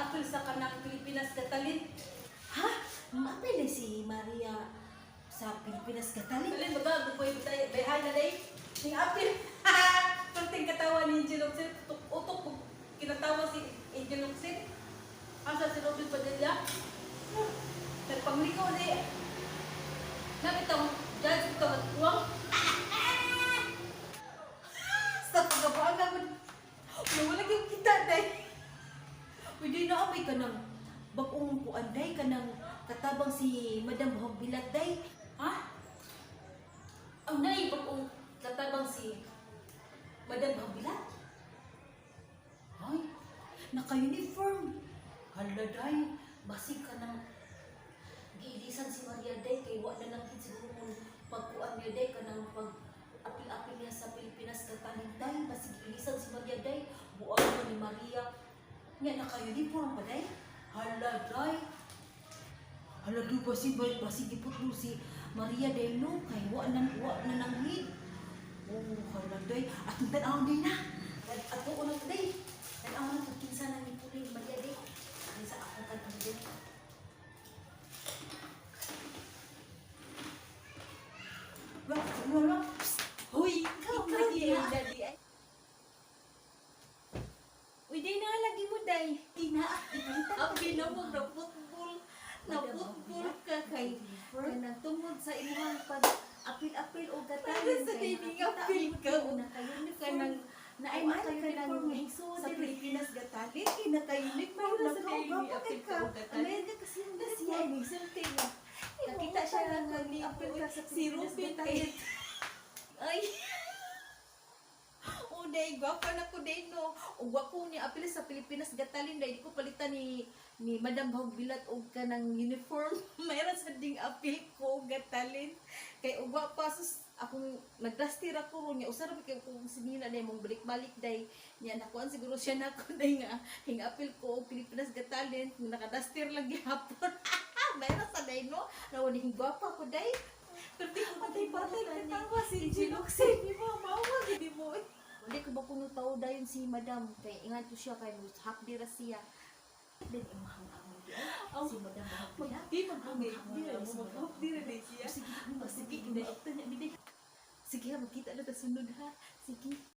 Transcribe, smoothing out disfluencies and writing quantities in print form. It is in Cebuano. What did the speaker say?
apil sa kanang Pilipinas Got Talent. Ha? Maapil si Maria sa Pilipinas Got Talent. Talent baga ko tayo behay na day. Ning apil. Perting katawa ni Angel Locsin, utok utok ko kinatawa si Angel Locsin. Asa si Robin Padilla? Nagpanglikaw di. Nakita mo, judge ito magkuwang. Sa pagkabaan ka. Wala yung kita day. Uy, day na amay ka ng bagong kuan day ka ng katabang si Madam Hogbilat day. Ha? Ang naibag kong katabang si Madam Hagbilat? Ay, naka-uniform. Hala day, basig ka ng giilisan si Maria day kay wa na lang gid siguro kung pagkuan niya day kanang pag apil-apil niya sa Pilipinas Got Talent day, basig ilisan si Maria day, buang man ni Maria. Nya naka-uniform pa day. Hala day. Hala do basig basig giputol si Maria day no kay wa na nang hid. Oh, hala day. Atong tan-awon day na. Ato ko na day. Tan-awon na kung kinsa na ni Puli Maria day. Kinsa akong tan-awon day. Wala, wala. Psst. Hoy, Ikaw, ikaw lagi na. ay dali ay. Uy, di na lagi mo day. Di na, ipalitan. Ang ginamo na football. Na football ka kay kanang tungod sa imuhang pag Apil-apil o gatayon. Sa Kay dining nakakita apil mo ka, to, naka-uniform. Kanang Naay Kuan naka-uniform ka ng sa Pilipinas Got Talent kay naka-uniform Mayroon na sa ka daily gwapa kay apil ka. ka og gatalit. Amerika kasi ang Siya siya. nagsulti nga. Nakita siya nga nag-apil ka sa si Pilipinas Ruben Got Talent. Ay. O day, gwapa na ko day no. O gwako ni apil sa Pilipinas Got Talent day di ko palitan ni Madam Hogbilat og kanang uniform. Mayroon sa ding apil ko og Got Talent. Kay og pa sus akong nagdastir ako ron niya usara kay kung sinina day mong balik-balik day niya nakuan siguro siya nako day nga hing apil ko og Pilipinas Got Talent nakadastir lang gihapon. Mayroon sa day no. Nawa ni gwapa ko day. Pero di ko Patay patay patay katawa si Giloxin. Di ba mawa gid mo. Wala ko ba kuno tao dayon si Madam kay ingat to siya kay hapdi ra siya. Then imahang amon di ay si Madam Hogbilat. Di maghapdi ra mo maghapdi ra day siya. Sige, sige, sige, sige, sige, magkita na ta sunod ha. Sige.